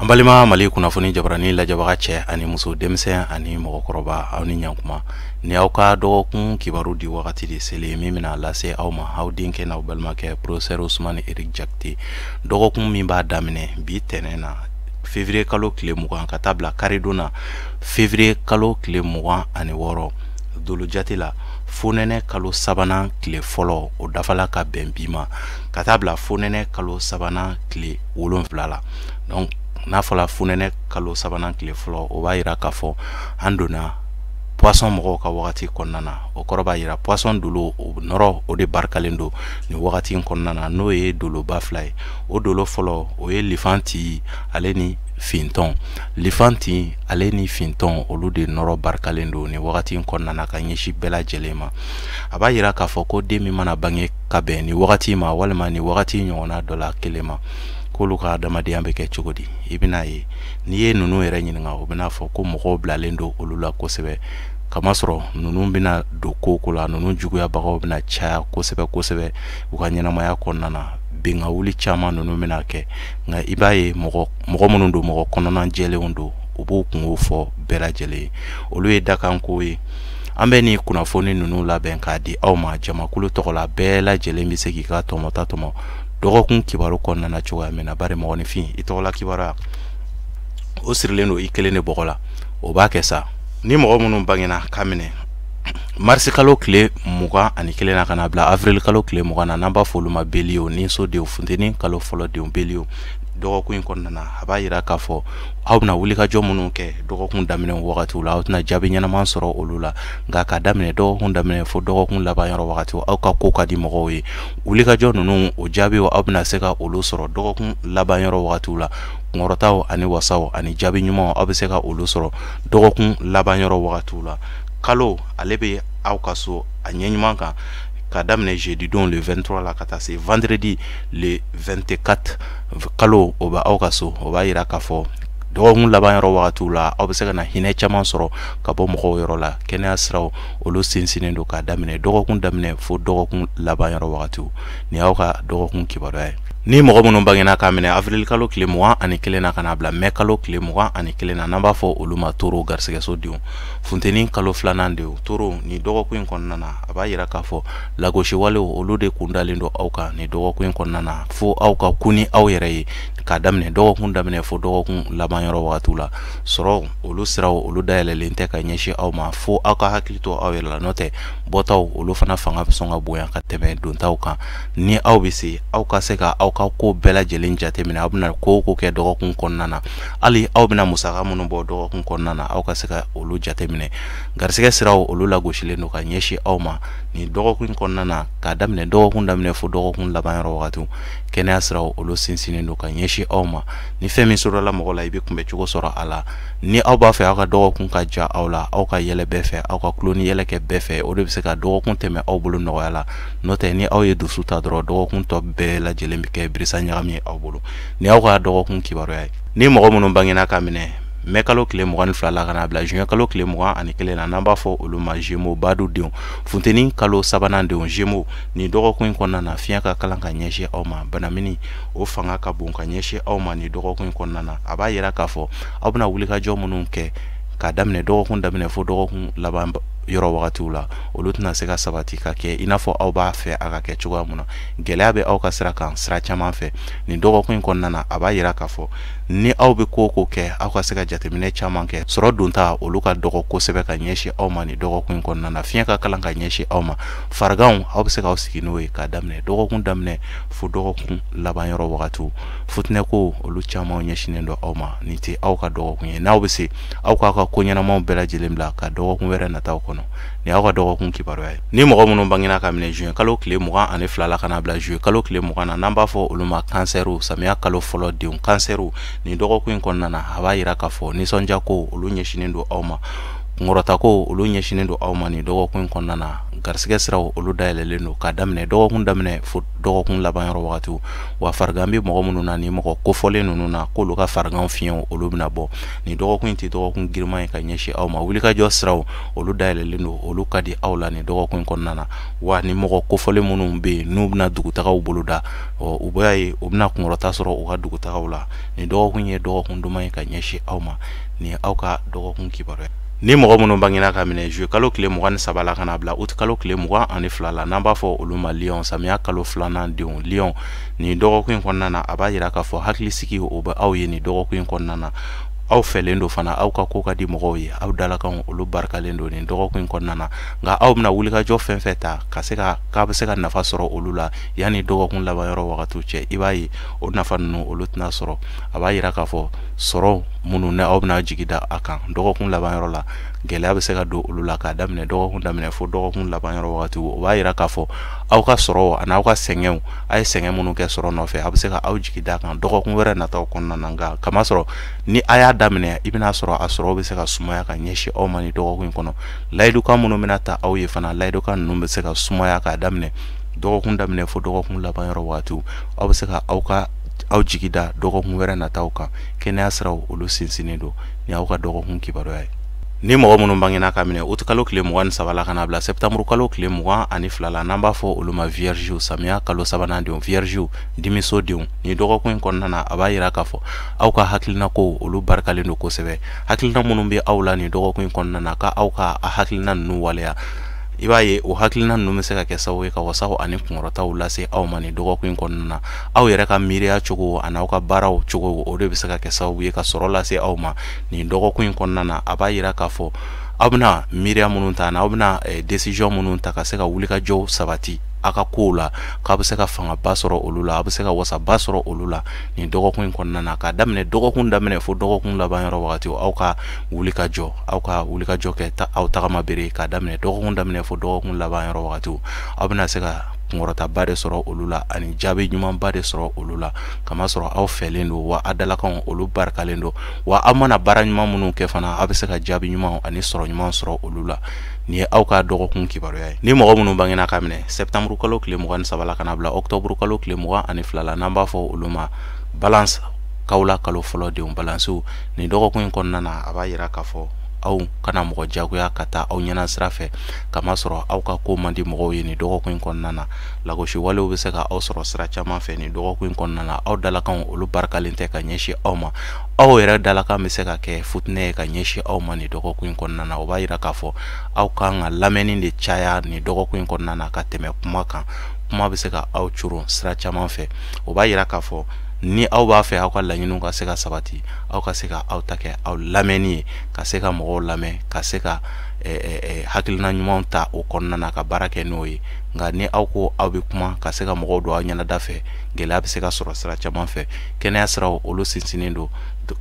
Balima Mali kunnafoni jabarani lajɛbaga cɛ ani muso, denmisɛn ani mɔgɔkɔrɔba, aw ni ɲankuma. Ni aw ka dɔgɔkun kibaru di wagati de selen min bɛna lase aw ma, aw denkɛ n'aw balimakɛ professeur Ousmane Eric Diakité. Dɔgɔkun min b'a daminɛ bi tɛnɛn na, février kalo tile 20, ka taa bila karidon na, février kalo tile 26, dolo jate la fonɛnɛ kalo sabanan tile fɔlɔ, o dafala ka bɛn bi ma, ka taa bila fonɛnɛ kalo sabanan tile 7 la. Donc n'a fɔla fonɛnɛ kalo sabanan tile fɔlɔ, o b'a yira k'a fɔ an donna poisson mɔgɔw ka wagati kɔnɔna na. O kɔrɔ b'a yira poisson dolo o nɔrɔ o de barikalen don nin wagati in kɔnɔna na, n'o ye doloba fila ye. O dolo fɔlɔ, o ye lifanti ale ni fintɔn. Lifanti ale ni fintɔn, olu de nɔrɔ barikalen don nin wagati in kɔnɔna na ka ɲɛsin bɛɛ lajɛlen ma. A b'a yira k'a fɔ ko den min mana bange ka bɛn nin wagati ma, walima nin wagati ɲɔgɔnna dɔ la kelen ma, k'olu ka adamadenya bɛ kɛ cogo di? I bɛna ye, n'i ye ninnu yɛrɛ ɲininka, o bɛna fɔ ko mɔgɔw bilalen don olu la kosɛbɛ, kamasɔrɔ ninnu bɛna don ko ko la, ninnu juguyabagaw bɛna caya kosɛbɛ kosɛbɛ u ka ɲɛnamaya kɔnɔna na, binka wuli caman ninnu bɛna kɛ. Nka i b'a ye, mɔgɔ mɔgɔ minnu don, mɔgɔ kɔnɔna jɛlenw don, u b'u kungo fɔ bɛɛ lajɛlen ye, olu ye dakanko ye. An bɛ nin kunnafoni ninnu labɛn k'a di aw ma jamakulu tɔgɔ la. Bɛɛ lajɛlen bɛ se k'i ka tɔmɔta tɔmɔ dɔgɔkun kibaru kɔnɔna na cogoya min na, bari mɔgɔninfin, i tɔgɔla kibaruya o sirilen don i kelen de bɔgɔ la. O b'a kɛ sa, ni mɔgɔ minnu bangena ka minɛ marisi kalo tile 21 na ka na bila avril kalo tile 20 na, n'an b'a fɔ olu ma bélier, ni sodenw, funteni kalo fɔlɔ denw, bélier, dɔgɔkun in kɔnɔna na, a b'a yira k'a fɔ aw bɛna wulikajɔ minnu kɛ dɔgɔkun daminɛ wagatiw la, aw tɛna jaabi ɲɛnama sɔrɔ olu la. Nka ka daminɛ dɔgɔkun daminɛ fo dɔgɔkun laban yɔrɔ wagatiw, aw ka ko ka di mɔgɔw ye. Wulikajɔ ninnu, o jaabiw, aw bɛna se ka olu sɔrɔ dɔgɔkun laban yɔrɔ wagatiw la. Kunkɔrɔtaw ani wasaw ani jaabi ɲumanw, aw bɛ se ka olu sɔrɔ dɔgɔkun laban yɔrɔ wagatiw la. Kalo ale bɛ aw ka so a ɲɛ ɲuman kan, ka daminɛ jeudi don le 23 la ka taa se vendredi le 24. Kalo o bɛ aw ka so, o b'a yira k'a fɔ dɔgɔkun laban yɔrɔ wagatiw la, aw bɛ se ka na hinɛ caman sɔrɔ ka bɔ mɔgɔw yɔrɔ la. Kɛnɛya siraw, olu sinsinnen don k'a daminɛ dɔgɔkun daminɛ fo dɔgɔkun laban yɔrɔ wagatiw. Nin y'aw ka dɔgɔkun kibaruya ye. Ni mɔgɔ minnu bangena k'a minɛ avril kalo tile 21 na ka na bila mai kalo tile 21 na, n'an b'a fɔ olu ma toro, garisɛgɛso denw, funteni kalo filanan denw, toro, nin dɔgɔkun in kɔnɔna na, a b'a yira k'a fɔ lagosiwalew, olu de kun dalen don aw kan nin dɔgɔkun in kɔnɔna na, fo aw ka kun ni aw yɛrɛ ye. K'a daminɛ dɔgɔkun daminɛ fo dɔgɔkun laban yɔrɔ wagatiw la, sɔrɔ olu siraw, olu dayɛlɛlen tɛ ka ɲɛsin aw ma, fo aw ka hakili to aw yɛrɛ la. N'o tɛ, bɔtaw olu fana fanga bɛ sɔn ka bonya ka tɛmɛ dontaw kan. Ni aw bɛ se, aw ka se ka aw ka ko bɛɛ lajɛlen jateminɛ, aw bɛna ko o ko kɛ dɔgɔkun kɔnɔna na, hali aw bɛna musaka minnu bɔ dɔgɔkun kɔnɔna na, aw ka se ka olu jateminɛ. Garisɛgɛ siraw, olu lagosilen don ka ɲɛsin aw ma nin dɔgɔkun kɔnɔna na, k'a daminɛ dɔgɔkun daminɛ fo dɔgɔkun laban yɔrɔ wagatiw. Kɛnɛya siraw, olu sinsinnen don ka ɲɛsin aw ma. Ni fɛn min sɔrɔla mɔgɔ la, i bɛ kunbɛ cogo sɔrɔ a la. Ni aw b'a fɛ aw ka dɔgɔkun ka ja aw la, aw ka yɛlɛ bɛɛ fɛ, aw ka tulon ni yɛlɛ kɛ bɛɛ fɛ, o de bɛ se ka dɔgɔkun tɛmɛ aw bolo nɔgɔya la. N'o tɛ, ni aw ye dusu ta dɔrɔn, dɔgɔkun tɔ bɛɛ lajɛlen bɛ kɛ birisa ɲagami ye aw bolo. Ni aw ka dɔgɔkun kibaruya ye. Ni mɔgɔ minnu bangena ka minɛ mɛ kalo tile 22 la ka na bila juin kalo tile 21 na, n'an b'a fɔ olu ma Gémeaux, badu denw, funteni kalo sabanan denw, Gémeaux, nin dɔgɔkun in kɔnɔna na, fiɲɛ ka kalan ka ɲɛsin aw ma. Banamini o fanga ka bon ka ɲɛsin aw ma nin dɔgɔkun in kɔnɔna na. A b'a yira k'a fɔ aw bɛna wulikajɔ minnu kɛ k'a daminɛ dɔgɔkun daminɛ fo dɔgɔkun laban yɔrɔ wagatiw la, olu tɛna se ka sabati ka kɛ i n'a fɔ aw b'a fɛ a ka kɛ cogoya mun na. Gɛlɛya bɛ aw ka sira kan sira caman fɛ nin dɔgɔkun in kɔnɔna na. A b'a yira k'a fɔ ni aw bɛ ko o ko kɛ, aw ka se ka jateminɛ caman kɛ. Sɔrɔ donta, olu ka dɔgɔ kosɛbɛ ka ɲɛsin aw ma nin dɔgɔkun in kɔnɔna na. Fiɲɛ ka kalan ka ɲɛsin aw ma. Fariganw, aw bɛ se k'aw sigi n'o ye k'a daminɛ dɔgɔkun daminɛ fo dɔgɔkun laban yɔrɔ wagatiw. Futinɛko, olu caman ɲɛsinnen don aw ma. Nin tɛ aw ka dɔgɔkun ye. N'aw bɛ se, aw k'aw ka ko ɲɛnamaw bɛɛ lajɛlen bila ka dɔgɔkun wɛrɛ nataw kɔnɔ. Nin y'aw ka dɔgɔkun kibaruya ye. Ni mɔgɔ minnu bangena ka minɛ juin kalo tile 22 la ka na bila juillet kalo tile 20 na, n'an b'a fɔ olu ma kansɛriw, samiya kalo fɔlɔ denw, kansɛriw, nin dɔgɔkun in kɔnɔna na, a b'a yira k'a fɔ nisɔndiya ko, olu ɲɛsinnen don aw ma. Kunkɔrɔtako olu ɲɛsinnen don aw ma nin dɔgɔkun in kɔnɔna na. Garisɛgɛ siraw olu dayɛlɛlen don k'a daminɛ dɔgɔkun daminɛ fo dɔgɔkun laban yɔrɔ wagatiw. Wa farigan bɛ mɔgɔ minnu na, ni mɔgɔ kofɔlen ninnu na, k'olu ka farigan fiɲɛw olu bɛna bɔ. Nin dɔgɔkun in tɛ dɔgɔkun girinman ye ka ɲɛsin aw ma. Wulikajɔ siraw olu dayɛlɛlen don, olu ka di aw la nin dɔgɔkun in kɔnɔna na. Wa ni mɔgɔ kofɔlen minnu bɛ yen n'u bɛna dugutagaw boloda, u b'a ye u bɛna kunkɔrɔta sɔrɔ u ka dugutagaw la. Nin dɔgɔkun ye dɔgɔkun duman ye ka ɲɛsin aw ma. Nin ye aw ka dɔgɔkun kibaruya. Ni mɔgɔ minnu bangena ka minɛ juillet kalo tile 23 la ka na bila août kalo tile 22 la, n'an b'a fɔ olu ma lion, samiya kalo filanan denw lion, nin dɔgɔkun in kɔnɔna na, a b'a yira k'a fɔ hakilisigi o bɛ aw ye nin dɔgɔkun in kɔnɔna na. Aw fɛlen don fana, aw ka ko ka di mɔgɔw ye, aw dalakanw olu barikalen don nin dɔgɔkun in kɔnɔna na. Nka aw bɛna wulikajɔ fɛn fɛn ta ka se ka k'a bɛ se ka nafa sɔrɔ olu la yanni dɔgɔkun laban yɔrɔ wagatiw cɛ, i b'a ye o nafa ninnu olu tɛna sɔrɔ. A b'a yira k'a fɔ sɔrɔ minnu ni aw bɛna jigi da a kan dɔgɔkun laban yɔrɔ la, gɛlɛya bɛ se ka don olu la k'a daminɛ dɔgɔkun daminɛ fo dɔgɔkun laban yɔrɔ wagatiw. O b'a yira k'a fɔ aw ka sɔrɔ ani aw ka sɛgɛnw, a ye sɛgɛn minnu kɛ sɔrɔ nɔfɛ, a bɛ se ka aw jigi da kan dɔgɔkun wɛrɛ nataw kɔnɔna na. Nka kamasɔrɔ ni a y'a daminɛ, i bɛna sɔrɔ a sɔrɔ bɛ se ka sumaya ka ɲɛsin aw ma nin dɔgɔkun in kɔnɔ. Layidukan minnu bɛna ta aw ye fana, layidukan ninnu bɛ se ka sumaya k'a daminɛ dɔgɔkun daminɛ fo dɔgɔkun laban yɔrɔ wagatiw. Aw bɛ se ka aw ka aw jigi da dɔgɔkun wɛrɛ nataw kan. Kɛnɛya siraw olu sinsinnen don. Ni aw ka dɔgɔkun kibaruya ye. Ni mɔgɔ minnu bangena ka minɛ août kalo tile 23 la ka na bila septembre kalo tile 22 la, n'an b'a fɔ olu ma vierge, samiya kalo sabanan denw vierge, dimiso denw, nin dɔgɔkun in kɔnɔna na, a b'a yira k'a fɔ aw ka hakilinako olu barikalen don kosɛbɛ. Hakilina minnu bɛ aw la nin dɔgɔkun in kɔnɔna na, ka aw ka a hakilina ninnu waleya, i b'a ye o hakilina ninnu bɛ se ka kɛ sababu ye ka wasaw ani kunkɔrɔtaw lase aw ma nin dɔgɔkun in kɔnɔna na. Aw yɛrɛ ka miiriya cogo ani aw ka baaraw cogo, o de bɛ se ka kɛ sababu ye ka sɔrɔ lase aw ma nin dɔgɔkun in kɔnɔna na. A b'a yira k'a fɔ aw bɛna miiriya minnu ta, n'aw bɛna décision minnu ta ka se ka wulikajɔw sabati aw ka kow la, k'aw bɛ se ka fangaba sɔrɔ olu la, aw bɛ se ka wasaba sɔrɔ olu la nin dɔgɔkun in kɔnɔna na. K'a daminɛ dɔgɔkun daminɛ fo dɔgɔkun laban yɔrɔ wagati, aw ka wulikajɔ, aw ka wulikajɔ kɛ aw tagama bere k'a daminɛ dɔgɔkun daminɛ fo dɔgɔkun laban yɔrɔ wagati, aw bɛna se ka kunkɔrɔtaba de sɔrɔ olu la ani jaabi ɲumanba de sɔrɔ olu la, kamasɔrɔ aw fɛlen don wa a dalakanw olu barikalen don. Wa aw mana baara ɲuman minnu kɛ fana, aw bɛ se ka jaabi ɲuman ani sɔrɔ ɲuman sɔrɔ olu la. Nin ye aw ka dɔgɔkun kibaruya ye. Ni mɔgɔ minnu bangena ka minɛ septembre kalo tile 23 la ka na bila octobre kalo tile 22 la, n'an b'a fɔ olu ma balance, kawula kalo fɔlɔ denw balansiw, nin dɔgɔkun in kɔnɔna na, a b'a yira k'a fɔ aw kana mɔgɔ jagoya ka taa aw ɲɛna sira fɛ, kamasɔrɔ aw ka ko man di mɔgɔw ye nin dɔgɔkun in kɔnɔna na. Lagosi walew bɛ se ka aw sɔrɔ sira caman fɛ nin dɔgɔkun in kɔnɔna na. Aw dalakanw olu barikalen tɛ ka ɲɛsin aw ma. Aw yɛrɛ dalakan bɛ se ka kɛ futinɛ ye ka ɲɛsin aw ma nin dɔgɔkun in kɔnɔna na. O b'a yira k'a fɔ aw kan ka lamɛnni de caya nin dɔgɔkun in kɔnɔna na ka tɛmɛ kuma kan. Kuma bɛ se ka aw coron sira caman fɛ. O b'a yira k'a fɔ ni aw b'a fɛ aw ka laɲiniw ka se ka sabati, aw ka se ka aw ta kɛ aw lamɛnni ye, ka se ka mɔgɔw lamɛn, ka se ka hakilina ɲumanw ta o kɔnɔna na ka baara kɛ n'o ye. Nka ni aw ko aw bɛ kuma ka se ka mɔgɔw don aw ɲɛnada fɛ, gɛlɛya bɛ se ka sɔrɔ sira caman fɛ. Kɛnɛya siraw olu sinsinnen don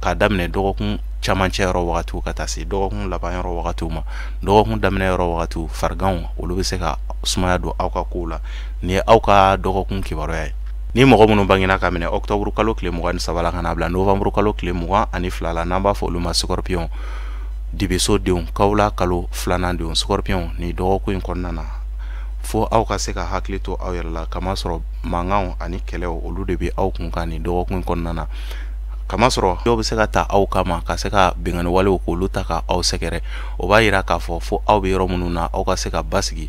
k'a daminɛ dɔgɔkun camancɛ yɔrɔ wagatiw ka taa se dɔgɔkun laban yɔrɔ wagatiw ma. Dɔgɔkun daminɛ yɔrɔ wagatiw, fariganw olu bɛ se ka sumaya don aw ka kow la. Nin ye aw ka dɔgɔkun kibaruya ye. Ni mɔgɔ minnu bangena ka minɛ octobre kalo tile 23 la ka na bila novembre kalo tile 22 la, n'an b'a fɔ olu ma scorpion, dibiso denw, kawula kalo filanan denw scorpion, nin dɔgɔkun in kɔnɔna na, fo aw ka se ka hakili to aw yɛrɛ la, kamasɔrɔ mankanw ani kɛlɛw olu de bɛ aw kun kan nin dɔgɔkun in kɔnɔna na. Kamasɔrɔ dɔw bɛ se ka ta aw kama ka se ka binkanni walew k'olu ta ka aw sɛgɛrɛ. O b'a yira k'a fɔ fo aw bɛ yɔrɔ minnu na, aw ka se ka basigi.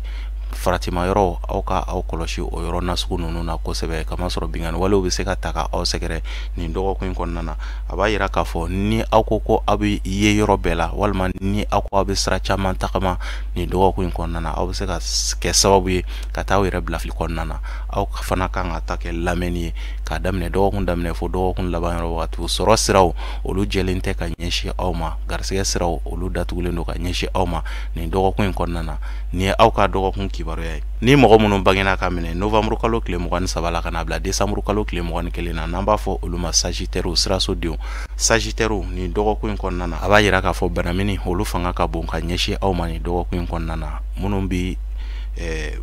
Faratima yɔrɔ, aw ka aw kɔlɔsi o yɔrɔ nasugu ninnu na kosɛbɛ, kamasɔrɔ binkanni walew bɛ se ka ta ka aw sɛgɛrɛ nin dɔgɔkun in kɔnɔna na. A b'a yira k'a fɔ ni aw ko ko aw bɛ ye yɔrɔ bɛɛ la, walima ni aw ko aw bɛ sira caman tagama nin dɔgɔkun in kɔnɔna na, aw bɛ se ka kɛ sababu ye ka taa aw yɛrɛ bila fili kɔnɔna na. Aw fana kan ka ta kɛ lamɛnni ye k'a daminɛ dɔgɔkun daminɛ fo dɔgɔkun laban yɔrɔ wagatiw. Sɔrɔ siraw olu jɛlen tɛ ka ɲɛsin aw ma, garisɛgɛ siraw olu datugulen don ka ɲɛsin aw ma nin dɔgɔkun in kɔnɔna na. Nin ye aw ka dɔgɔkun kibaruya ye. Ni mɔgɔ minnu bangena ka minɛ novembre kalo tile 23 la ka na bila décembre kalo tile 21 na, n'an b'a fɔ olu ma sagittaire, siraso denw sagittaire, nin dɔgɔkun in kɔnɔna na, a b'a yira k'a fɔ banamini olu fanga ka bon ka ɲɛsin aw ma nin dɔgɔkun in kɔnɔna na. Minnu bɛ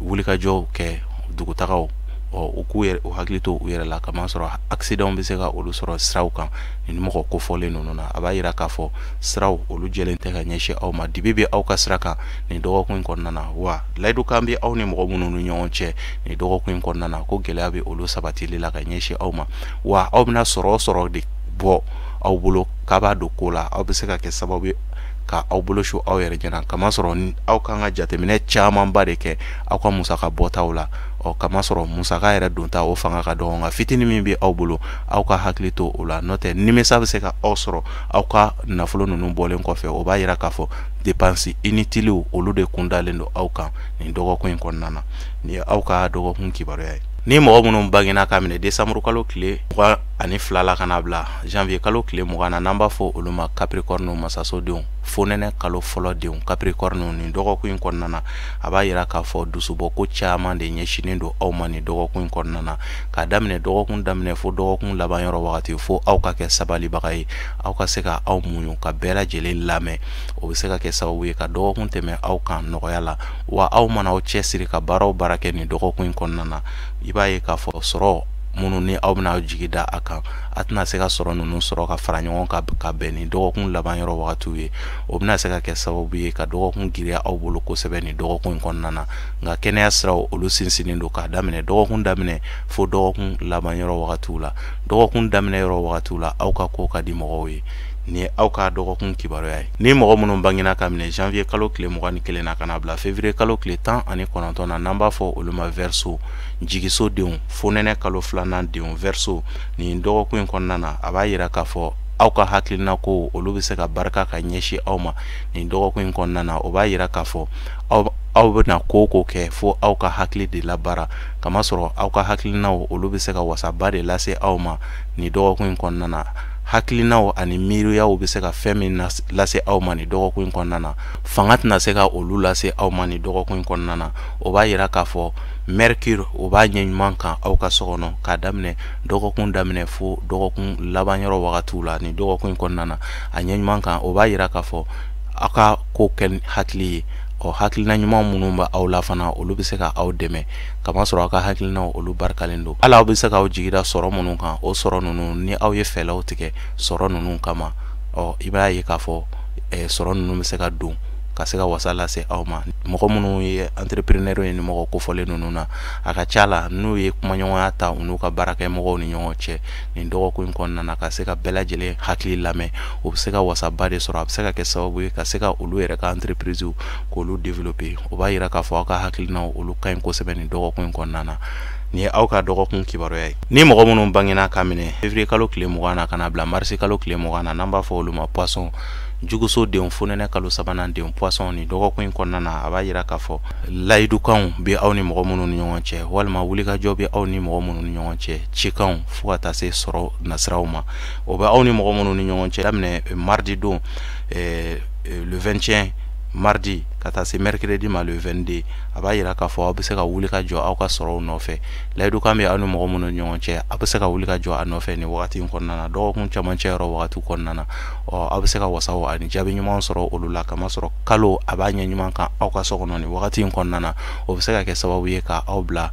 wulikajɔw kɛ, dugutagaw, Ɔ, u k'u yɛrɛ u hakili to u yɛrɛ la, kamasɔrɔ accident bɛ se ka olu sɔrɔ siraw kan. Nin mɔgɔ kofɔlen ninnu na, a b'a yira k'a fɔ siraw olu jɛlen tɛ ka ɲɛsin aw ma. Dibi bɛ aw ka sira kan nin dɔgɔkun in kɔnɔna na, wa layidukan bɛ aw ni mɔgɔ minnu ni ɲɔgɔn cɛ nin dɔgɔkun in kɔnɔna na, ko gɛlɛya bɛ olu sabatili la ka ɲɛsin aw ma. Wa aw bɛna sɔrɔ de bɔ aw bolo k'a b'a don ko la, aw bɛ se ka kɛ sababu ye ka aw bolo su aw yɛrɛ ɲɛna, kamasɔrɔ aw kan ka jateminɛ camanba de kɛ aw ka musaka bɔtaw la. Ɔ, kamasɔrɔ musaka yɛrɛ donta o fanga ka dɔgɔ, nka fitinin min bɛ aw bolo, aw ka hakili to o la, n'o tɛ nimisa bɛ se ka aw sɔrɔ aw ka nafolo ninnu bɔlen kɔfɛ. O b'a yira k'a fɔ dépense inutile olu de kun dalen don aw kan nin dɔgɔkun in kɔnɔna na. Nin ye aw ka dɔgɔkun kibaruya ye. Ni mɔgɔ minnu bangena ka minɛ décembre kalo tile 22 la ka na bila janvier kalo tile 20 na, n'an b'a fɔ olu ma Capricorne masasodenw, fonɛnɛ kalo fɔlɔ denw Capricorne, nin dɔgɔkun in kɔnɔna na, a b'a yira k'a fɔ dusubɔko caman de ɲɛsinnen don aw ma nin dɔgɔkun in kɔnɔna na. K'a daminɛ dɔgɔkun daminɛ fo dɔgɔkun laban yɔrɔ wagati, fo aw ka kɛ sabalibaga ye, aw ka se ka aw muɲu ka bɛɛ lajɛlen lamɛn. O bɛ se ka kɛ sababu ye ka dɔgɔkun tɛmɛ aw kan nɔgɔya la. Wa aw mana aw cɛsiri ka baara o baara kɛ nin dɔgɔkun in kɔnɔna na, i b'a ye k'a fɔ sɔrɔ minnu ni aw bɛna aw jigi da a kan, a tɛna se ka sɔrɔ ninnu sɔrɔ ka fara ɲɔgɔn kan ka bɛn ni dɔgɔkun laban yɔrɔ wagatiw ye. O bɛna se ka kɛ sababu ye ka dɔgɔkun giriya aw bolo kosɛbɛ nin dɔgɔkun in kɔnɔna na. Nka kɛnɛya siraw olu sinsinnen don k'a daminɛ dɔgɔkun daminɛ fo dɔgɔkun laban yɔrɔ wagatiw la. Dɔgɔkun daminɛ yɔrɔ wagatiw la, aw ka ko ka di mɔgɔw ye. Nin ye aw ka dɔgɔkun kibaruya ye. Ni mɔgɔ minnu bangena ka minɛ janvier kalo tile 21 na ka na bila février kalo tile 19 na, n'an b'a fɔ olu ma Verseau jigiso denw, fonɛnɛ kalo filanan denw Verseau, nin dɔgɔkun in kɔnɔna na, a b'a yira k'a fɔ aw ka hakilina ko olu bɛ se ka barika ka ɲɛsin aw ma nin dɔgɔkun in kɔnɔna na. O b'a yira k'a fɔ aw bɛna ko o ko kɛ, fo aw ka hakili de labaara, kamasɔrɔ aw ka hakilinaw olu bɛ se ka wasaba de lase aw ma nin dɔgɔkun in kɔnɔna na. Hakilinaw ani miiriyaw bɛ se ka fɛn min lase aw ma nin dɔgɔkun in kɔnɔna na, fanga tɛna se ka olu lase aw ma nin dɔgɔkun in kɔnɔna na. O b'a yira k'a fɔ Mercure o b'a ɲɛ ɲuman kan aw ka so kɔnɔ k'a daminɛ dɔgɔkun daminɛ fo dɔgɔkun laban yɔrɔ wagatiw la nin dɔgɔkun in kɔnɔna na, a ɲɛ ɲuman kan. O b'a yira k'a fɔ aw ka ko kɛ hakili ye. Ɔ, hakilina ɲuman minnu bɛ aw la fana, olu bɛ se ka aw dɛmɛ, kamasɔrɔ aw ka hakilinaw olu barikalen don. Hali aw bɛ se k'aw jigi da sɔrɔ minnu kan, o sɔrɔ ninnu, ni aw ye fɛɛrɛw tigɛ sɔrɔ ninnu kama, ɔ, i b'a ye k'a fɔ sɔrɔ ninnu bɛ se ka don ka se ka wasa lase aw ma. Mɔgɔ minnu ye entrepreneur ye ni mɔgɔ kofɔlen ninnu na, a ka ca la n'u ye kumaɲɔgɔnya ta u n'u ka baarakɛmɔgɔw ni ɲɔgɔn cɛ nin dɔgɔkun in kɔnɔna na, ka se ka bɛɛ lajɛlen hakili lamɛn, o bɛ se ka wasaba de sɔrɔ. A bɛ se ka kɛ sababu ye ka se ka olu yɛrɛ ka entreprise k'olu développer. O b'a yira k'a fɔ aw ka hakilinaw olu ka ɲi kosɛbɛ nin dɔgɔkun in kɔnɔna na. Nin ye aw ka dɔgɔkun kibaruya ye. Ni mɔgɔ minnu bangena ka minɛ février kalo tile 20 na ka na bila mars kalo tile 20 na, n'an b'a fɔ olu ma Poisson juguso denw, fonɛnɛ kalo sabanan denw Poisson, nin dɔgɔkun in kɔnɔna na, a b'a yira k'a fɔ layidukanw bɛ aw ni mɔgɔ minnu ni ɲɔgɔn cɛ, walima wulikajɔ bɛ aw ni mɔgɔ minnu ni ɲɔgɔn cɛ, cikanw fo ka taa se sɔrɔ nasiraw ma, o bɛ aw ni mɔgɔ minnu ni ɲɔgɔn cɛ daminɛ mardi don le 21 mardi ka taa se mercredi ma le 22, a b'a yira k'a fɔ aw bɛ se ka wuli ka jɔ aw ka sɔrɔw nɔfɛ. Layidukan bɛ aw ni mɔgɔ minnu ni ɲɔgɔn cɛ, aw bɛ se ka wuli ka jɔ a nɔfɛ nin wagati in kɔnɔna na, dɔgɔkun camancɛ yɔrɔ wagati kɔnɔna na. Ɔ, aw bɛ se ka wasaw ani jaabi ɲuman sɔrɔ olu la, kamasɔrɔ kalo a b'a ɲɛ ɲuman kan aw ka so kɔnɔ nin wagati in kɔnɔna na. O bɛ se ka kɛ sababu ye ka aw bila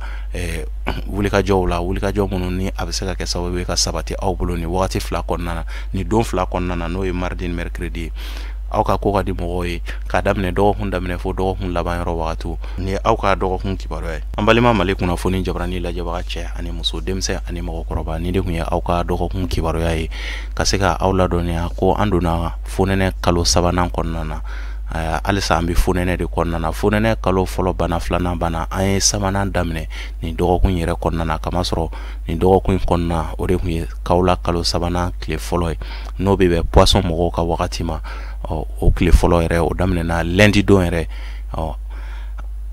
wulikajɔw la, wulikajɔ minnu ni a bɛ se ka kɛ sababu ye ka sabati aw bolo nin wagati fila kɔnɔna na, nin don fila kɔnɔna na, n'o ye mardi ni mercredi ye. Aw ka ko ka di mɔgɔw ye k'a daminɛ dɔgɔkun daminɛ fo dɔgɔkun laban yɔrɔ wagatiw. Nin ye aw ka dɔgɔkun kibaruya ye. An balima Mali kunnafoni jabarani lajɛbaga cɛ ani muso, denmisɛn ani mɔgɔkɔrɔba, ni de tun ye aw ka dɔgɔkun kibaruya ye, ka se ka aw ladɔnniya ko an donna fonɛnɛ kalo sabanan kɔnɔna na. Halisa an bɛ fonɛnɛ de kɔnɔna na. Fonɛnɛ kalo fɔlɔ banna, filanan banna, an ye sabanan daminɛ nin dɔgɔkun yɛrɛ kɔnɔna na, kamasɔrɔ nin dɔgɔkun in kɔnɔna o de tun ye kawula kalo sabanan tile fɔlɔ ye, n'o bɛ bɛn Poisson mɔgɔw ka wagati ma. Ɔ, o tile fɔlɔ yɛrɛ o daminɛna lundi don yɛrɛ. Ɔ,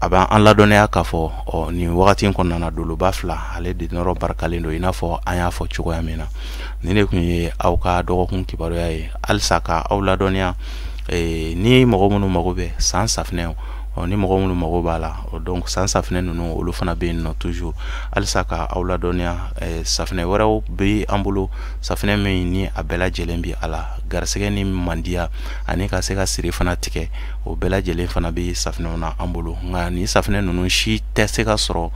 a b'an ladɔnniya k'a fɔ, ɔ, nin wagati in kɔnɔna na, doloba fila ale de nɔrɔ barikalen don, i n'a fɔ an y'a fɔ cogoya min na. Nin de tun ye aw ka dɔgɔkun kibaruya ye. Halisa ka aw ladɔnniya, ni mɔgɔ minnu mago bɛ san safinɛ, ɔ, ni mɔgɔ minnu mago b'a la, donc san safinɛ ninnu olu fana bɛ yen nɔ toujours. Halisa ka aw ladɔnniya, safinɛ wɛrɛw bɛ an bolo, safinɛ min ni a bɛɛ lajɛlen bɛ a la, garisɛgɛ ni mandiya ani ka se ka siri fana tigɛ, o bɛɛ lajɛlen fana bɛ safinɛw na an bolo. Nka nin safinɛ ninnu si tɛ se ka sɔrɔ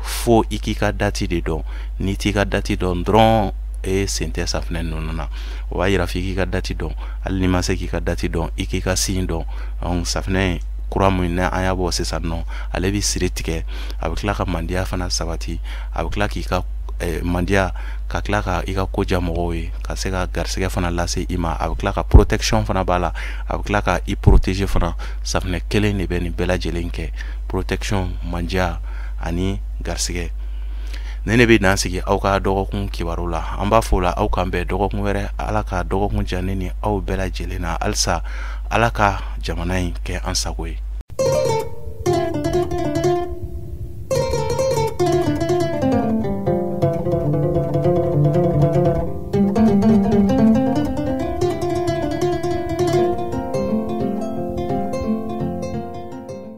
Fo i k'i ka date de dɔn. N'i t'i ka date dɔn dɔrɔn, e sen tɛ safunɛ ninnu na. O b'a yira f'i k'i ka date dɔn. Hali n'i ma se k'i ka date dɔn, i k'i ka signe dɔn. Donc safunɛ kura min ni an y'a bɔ sisan nɔ, ale bɛ siri tigɛ, a bɛ tila ka mandiya fana sabati, a bɛ tila k'i ka mandiya, ka tila ka i ka ko diya mɔgɔw ye, ka se ka garisɛgɛ fana lase i ma. A bɛ tila ka protection fana b'a la, a bɛ tila ka i protéger fana. Safunɛ kelen de bɛ nin bɛɛ lajɛlen kɛ: protection, mandiya ani garisɛgɛ. Ne bɛ dan sigi aw ka dɔgɔkun kibaru la. An b'a fɔ la, aw k'an bɛn dɔgɔkun wɛrɛ. Ala ka dɔgɔkun diya ne ni aw bɛɛ lajɛlen na. Halisa, Ala ka jamana in kɛ an sago ye.